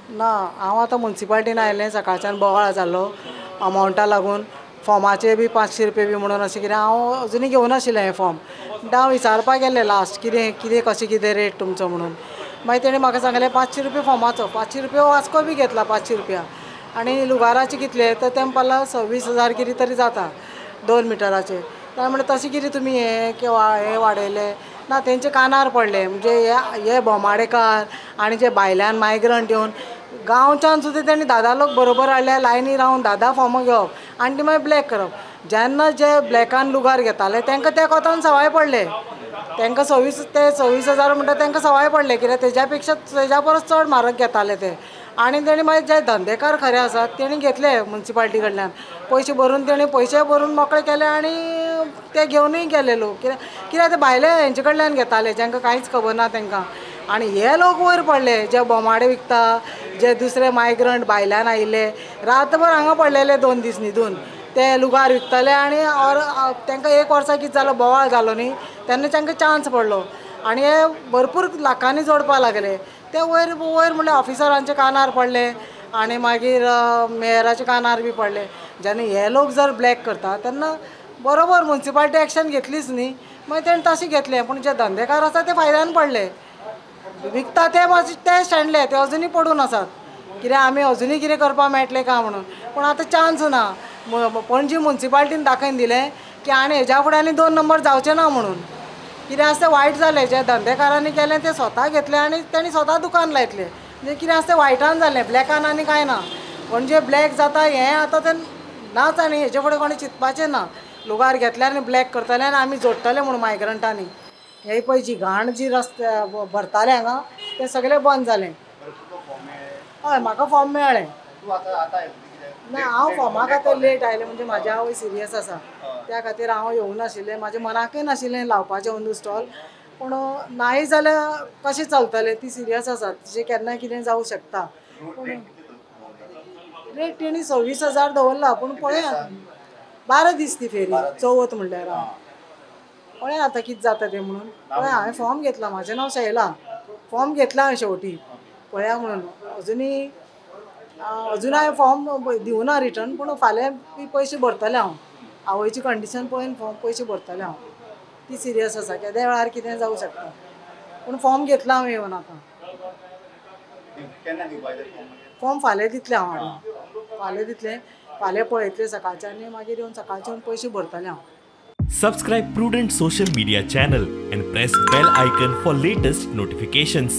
ना, हांव आतां मुन्सिपाल्टीन आयलें, सकाळच्यान बोवाळ जालो अमावंटा लागून, फॉर्माचे बी 500 रुपये बी म्हणून अशें कितें. हांव अजुनूय घेवनाशिल्लें हें फॉर्म. म्हणटा हांव विचारपाक गेलें लास्ट कितें कितें कशें कितें रेट तुमचो म्हणून. मागीर तेणें म्हाका सांगलें 500 रुपया फॉर्माचो, 500 रुपया वास्को बी घेतला 500 रुपया. आनी लुगाराचे कितले तर तें म्हणपाक 26,000 कितें तरी जाता 2 मिटराचे. काय म्हणलें तशें कितें तुमी हें हें वाडयलें ना. तेंच्या कानार पडलें म्हणजे हे बोमाडेकार आनी जे भायल्यान मायग्रंट येवन गांवच्यान सुद्दां तेणी 10 लोक बरोबर हाडले, लायनी रावन 10 फॉर्मां घेवप आनी ती मागीर ब्लॅक करप. जेन्ना जे ब्लॅकान लुगार घेताले तांकां त्या कोतान सवाय पडले, तांकां 26,000 म्हणटा तांकां सवाय पडले, कित्याक तेज्या पेक्षा तेज्या परस चड म्हारग घेताले ते. आनी तेणी मागीर जे धंदेकार खरे आसात तेणी घेतले मुन्सिपाल्टी कडल्यान पयशे भरून, तेणी पयशे भरून मोकळे केले आनी ते घेवनूय गेले लोक. कित्याक कित्याक ते भायले हेंचे कडल्यान घेताले जांकां कांयच खबर ना तांकां. आनी हे लोक वयर पडले जे बोमाडे विकता, जे दुसरे मायग्रंट भायल्यान आयिल्ले रातभर हांगा पडलेले 2 दीस न्हिदून, ते लुगार विकताले. आनी तांकां एक वर्सा कितें जालो बोवाळ जालो न्ही, तेन्ना तांकां चान्स पडलो आनी हे भरपूर लाखांनी जोडपाक लागले. ते वयर वयर म्हणल्यार ऑफिसरांच्या कानार पडले आनी मागीर मेयराच्या कानार बी पडले. जेन्ना हे लोक जर ब्लॅक करता तेन्ना बरोबर मुन्सिपाल्टी एक्शन घेतलीच न्ही, मागीर तेणें तशें घेतलें. पूण जे धंदेकार आसा ते फायद्यान पडले, विकता ते मातशे ते शेणले, ते अजुनूय पडून आसात कित्याक आमी अजुनूय कितें करपाक मेळटलें काय म्हणून. पूण आतां चान्स ना. पणजी मुन्सिपाल्टीन दाखयन दिलें की आनी हेज्या फुडें आनी 2 नंबर जावचें ना म्हणून. कितें आसा तें वायट जालें, जे धंदेकारांनी केलें तें स्वता घेतलें आनी तेणी स्वता दुकान लायतलें. म्हणजे कितें आसा तें वायटान जालें, ब्लॅकान आनी कांय ना. पणजे ब्लॅक जाता हें आतां तें नाच आनी हेजे फुडें कोणें चिंतपाचें ना. लुगार घेतले आनी ब्लॅक करतले आनी आमी जोडटले म्हणून मायग्रंटांनी. हे पळय जी घाण जी रस्ते भरताले हांगा तें सगळें बंद जालें. हय, म्हाका फॉर्म मेळ्ळें ना. हांव फॉर्मा खातीर लेट आयलें म्हणजे म्हाज्या आवय सिरियस आसा त्या खातीर हांव येवंक नाशिल्लें. म्हाज्या मनाकय नाशिल्लें लावपाचें अंदू स्टॉल, पूण नाय जाल्यार कशें चलतलें, ती सिरियस आसा, तिचें केन्ना कितें जावं शकता. पूण रेट तेणी 26,000 दवरला, पूण पळया 12 दीस ती फेरी चवथ म्हणल्यार. हांव पळया आतां कितें जाता तें म्हणून. पळया हांवें फॉर्म घेतला, म्हाजें नांव शैला, फॉर्म घेतला हांवें शेवटी पळया म्हणून. अजुनूय अजून हांवें फॉर्म दिवना रिटर्न, पूण फाल्यां बी पयशे भरतलें हांव. आवयची कंडिशन पळोवन फॉर्म पयशे भरतलें हांव. ती सिरियस आसा, केद्या वेळार कितें जावं शकता. पूण फॉर्म घेतला हांव येवन आतां. फॉर्म फाल्यां दितलें हांव हाडून, फाल्यां दितलें, फाल्यां पळयतलें सकाळचें आनी मागीर येवन सकाळचें येवन पयशे भरतलें हांव. Subscribe Prudent social media channel and press bell icon for latest notifications.